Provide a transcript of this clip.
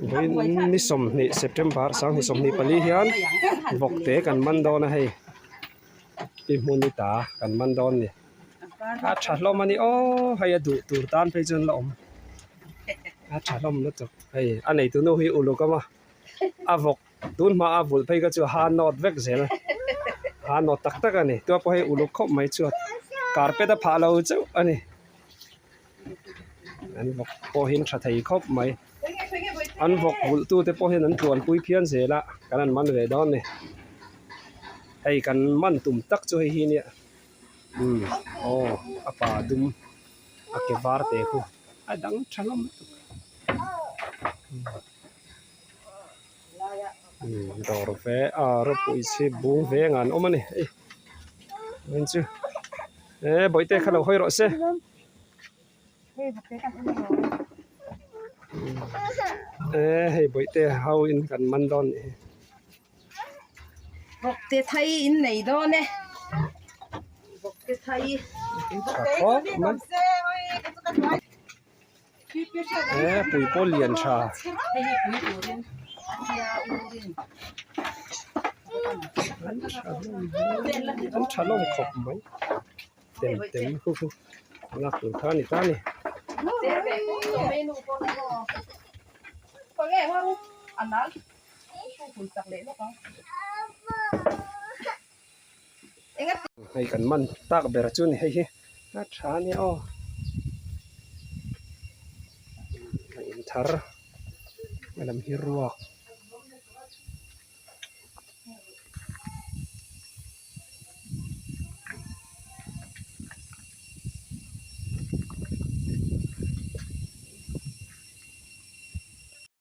Vawiin ni 20 September 2024 hian vawkte kan man dawn a hei pi hmun i ta kan man dawn a ni a tha hlawm a ni aw hei a duh tur tan phei chuan la awm a tha hlawm lutuk hei a neitu nu hi uluk awm a a vawk tun hma a vulh phei kha chu ha nawt vek zel ha nawt tak tak a ni tua pawh hei uluk khawp mai chuan carpet a phah lo chauh a ni. An vawk pawh hi an tha thei khawp mai an vawk vulh tu te pawh hian an tluan pui phian zel a kan han man ve dawn a ni hei kan man tum tak chu hei hi nia umm aw a pa dum a ke var te khu a dang tha hlawm lutuk umm dawr ve a rawpui chhip bung veng ah an awm a ni hei chu eh bawihte kha lo hawi rawh se. Eh hei bawihte ho in kan man dawn nih hi. Vawkte thai in nei dawn e. Vawkte thai. Tha khawp mai. Eh pui pawh lian tha. An tha hlawm khawp mai. Tem tem khu khu lak tur kha a ni ta a ni. Hei kan man tak ber chu a ni hei hi a tha a nia aw a in thar a lam hi ruak.